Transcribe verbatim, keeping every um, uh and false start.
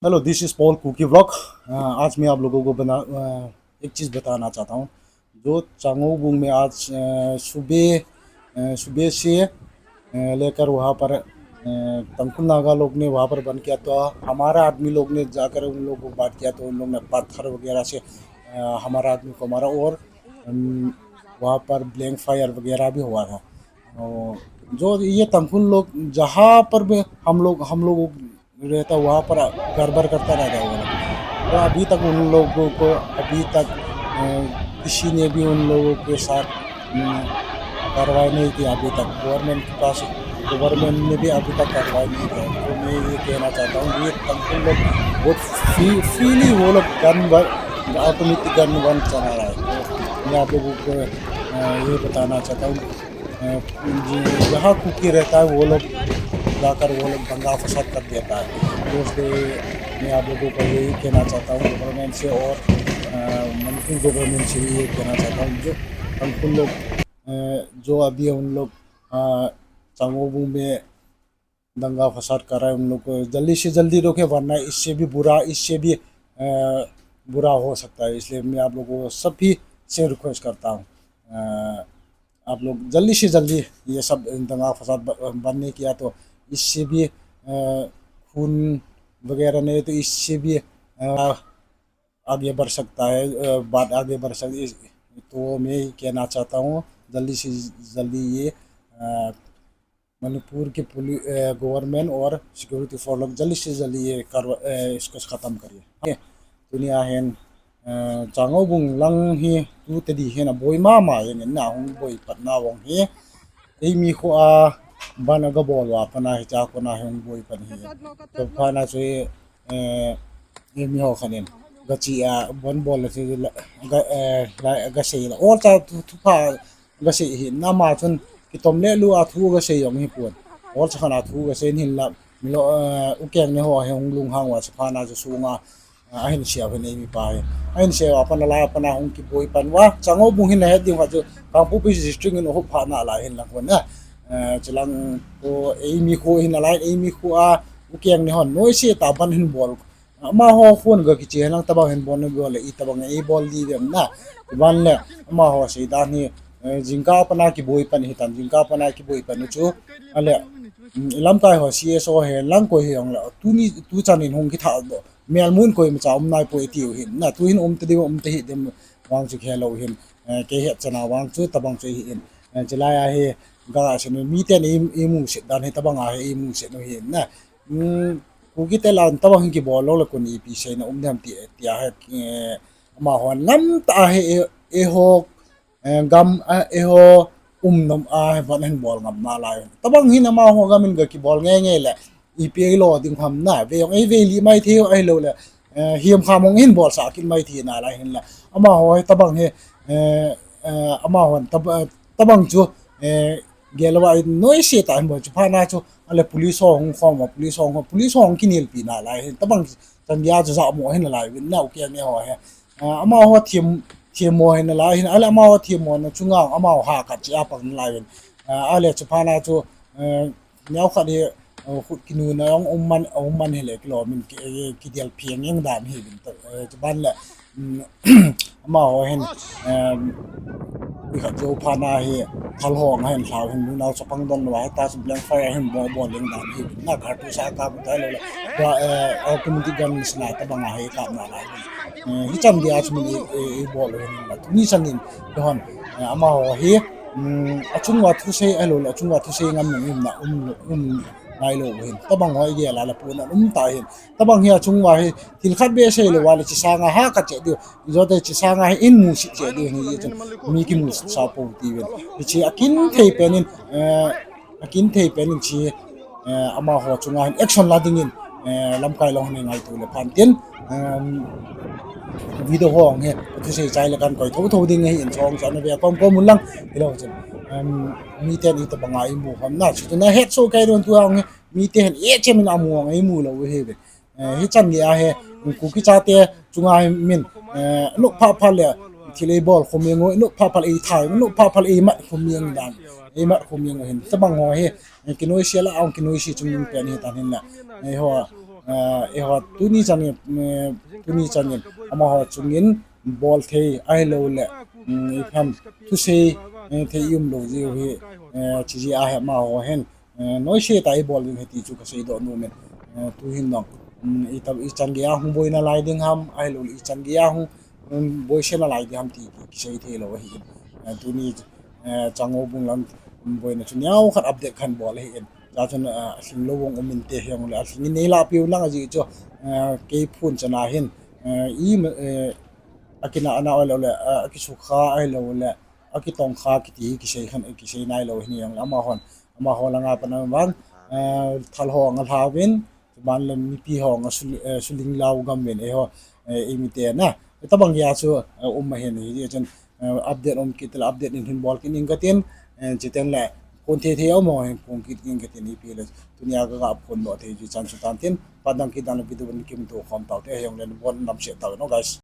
Hello, this is Paul Kuki Vlog। अ, आज मैं आप लोगों को बना, अ, एक चीज़ बताना चाहता हूँ। जो चांगो बुंग में आज, अ, सुबह, अ, सुबह से, अ, लेकर वहाँ पर, अ, तंगखुल नागा लोग ने वहाँ पर बंद किया, तो हमारा आदमी लोग ने जाकर उन लोगों को बात किया, तो उन लोग ने पत्थर वगैरह से, अ, हमारा आदमी को मारा और, अम, वहाँ पर blank fire वगैरह भी हुआ था। और जो ये तंगखुल लोग, जहाँ पर भी हम लोग, हम लोग रहता, वहाँ पर गड़बड़ करता रहता है वो लोग। तो अभी तक उन लोगों को, अभी तक, अ, किसी ने भी उन लोगों के साथ, अम, कार्रवाई नहीं किया अभी तक। Government के पास, government ने भी अभी तक कार्रवाई नहीं किया। तो मैं ये कहना चाहता हूँ, ये तंगखुल लोग बहुत free-, freely वो लोग gun व-, automatic gun वन चला रहा है। तो मैं आप लोगों को, अ, ये बताना चाहता हूँ, अ, जि-, जहाँ कुकी रहता है, वो लोग जाकर वो लोग दंगा फसाद कर देता है। तो इसलिए मैं आप लोगों को यही कहना चाहता हूँ, government से और, अ, मणिपुर government से भी ये कहना चाहता हूँ, जो तंगखुल लोग, अ, जो अभी उन लोग, अ, चांगो बुंग में दंगा फसाद कर रहा है, उन लोग को जल्दी से जल्दी रोके, वरना इससे भी बुरा, इससे भी, अ, बुरा हो सकता है। इसलिए मैं आप लोगों को सभी से request करता हूँ, अ, आप लोग जल्दी से जल्दी ये सब दंगा फसाद ब-, बंद नहीं किया तो इससे भी, अ, खून वगैरह नहीं तो इससे भी, अ, आगे बढ़ सकता है, अ, बात आगे बढ़ सकती है। तो मैं ये कहना चाहता हूँ, जल्दी से जल्दी ये, अ, मणिपुर की पुलि-, अ, government और security force लोग जल्दी से जल्दी ये कार्रवा-, अ, इसको खत्म करिए। ठीक है? Tunia hin, अ, चांगो बुंग lung hi, tu tadi hin aboi mama jeng in na hung boi pat na vang hi. Eimi kho a ban a gabol uva pat na hi cha kona hi hung boi pat hi. To phat na chu, eh, eimi ho khat in gache a ban bol la chu la, ga, eh, la, gasei la. Ol cha thu, thupha gasei hi na ama chun kitom le lu a thu gasei jong hi pon. Ol cha khat a thu gasei hin la, milo, eh, ukeng ne ho hi hung lunghang uva cha phat na chu sunga, ah, ahin siau hin eimi pa hi. Ahin siau a pat na la pat na hung kiboi pan uva. Chango bung hin na het ding uva chu Kangpokpi district in uhup phat na lai hin lang kon na. Eh, chulang ko eimi kho hin na lai, eimi kho a ukeng ne hon noise tah ban hin bol. Amaho khun ga kiche lang tabang hin bol na bol le i tabang ei bol di vem na. Ban le amaho sei dan hi, eh, jingkah pat na kiboi pan hi tan, jingkah pat na kiboi pan chu. Ale, mm, lamkai ho C S O hi lang koi hi ong la. Tuni, tu chan in hung kitha do. Mel mun koi ma cha um nai poi tiu hin. Na tu hin um te di um te hi dem vang chu khe lo hin. Eh, kei het chana vang chu tabang chu hi hin. Eh, chilai a hi ga se nu mi ten i, i mu sit dan hi tabang a hi i mu sit nu hin na. Mm, Kuki te lan tabang hin kibol lo le kun ipi sei na um dem ti, ti a hi, eh, amaho nam ta hi e, e ho, eh, gam, eh, e ho um nom a hi van hin bol ngam na lai. Tabang hin amaho gam in ga kibol nge nge le ipi ei lo ding ham na. Ve ong ei ve li mai thei ai lo le, eh, hiam kha mong hin bol sa kit mai thei na lai hin la. Amaho hi tabang hi, eh, eh, amaho tab-, tabang chu, eh, Gelwa in noise tah hin bol chu phat na chu, ale police ho hung khom uva, police ho hung, police ho hung kinelpi na lai hin, tabang chan gei a chu jahmo hin lai vin na ukeng ne ho hi. Ah, amaho thim, thimmo hin lai hin, ale amaho thimmo na chunga, amaho ha khat che a pang lai vin. Ah, ale chu phat na chu, eh, neo khat hi, eh, khut kinu na ong um man, um man hi le kilom in ki, eh, kidel phieng eng dan hi vin, eh, chu ban le, mm, amaho hin, em, i khat jo phat na hi, thal ho nga hin thal hin, nunau chapang don lo, ta chu blank fire hin bo, bo leng dan hi, na kar tu sa ka bu tai lo le, ba, eh, automatic gun sna tabang a hi kap na lai. Eh, hichan gei a chu min i, i, i bol lo hin la. Tuni chan in, don, eh, amaho hi, mm, achung uva thusei, ai lo le, achung uva thusei ngam nung um na, um, um, nai lo hin. Tabang ho i gel a la pu na um ta hin. Tabang hi achung uva hi, thil khat be sei lo uva le, chi sanga ha ka che diu. Jote chi sanga hi in mu sit che diu hi, i chun mi ki mu sit sa po ti ven. Hi chi a kin thei pen in, eh, a kin thei pen in chi, eh, amaho chunga hin action la ding in, eh, lamkai long hin ngai tu le phan tin, em, video ho ang hi, thusei chai le kan koi tho tho ding hi in chong chan ve kom kom un lang, i lo chun. Em, mi ten i tabang a i mu ham na, chu tu na het so kai don tu ang hi, mi ten e chem in amu ang i mu lo hi ve. Eh, hichan gei a hi, Kuki chate chunga hi min, eh, luk pha pha le, thil ei bol khum eng u, luk pha pha le ei thai, luk pha pha le ei mat khum eng dan, ei mat khum eng u hin. Tabang ho hi, eh, kinoise la, ang kinoise chung pen hi tan hin la. Eh, ho, Eiho tuni chan in, tuni chan in amaho chungin bol thei ahilouleh, ipi ham, thusei thei ium lou jeh u hi, chujeh a hi amaho hin noise tah a ibol ding ahi ti chu kaseidoh nom in. Tuhin jong ichan gei a hung boina lai ding ham, ahilouleh ichan gei a hung boisena lai ding ham ti kisei theilou ahin. Tuni Changou bung lang boina chu neokhat update khat bol ahin. Chua chun alhinglou bang um inte, hijongle alhing in neilahpeh u lang ajeh chu kei phone chana hin i akinahna ahilouleh akisukha ahilouleh akitongkha kiti hi kisei nailou hi, hijongle amahon, amaho langa pat a vang thal ho anga lhauvin, chuban le mipi ho anga suling lau gam uvin, eiho eimite na, hitobang geiya chu um ahin, hijeh chun update um kit le update in hin bol kit ing katin, chuteng le phone thei thei a um ho hin phone kit ing katin, ipi le tunia kaga phondoh thei chu chan chu tantin, phat dang kit dan le video in kimuto khom taute, hijongle nabon damsel tauvin o guys.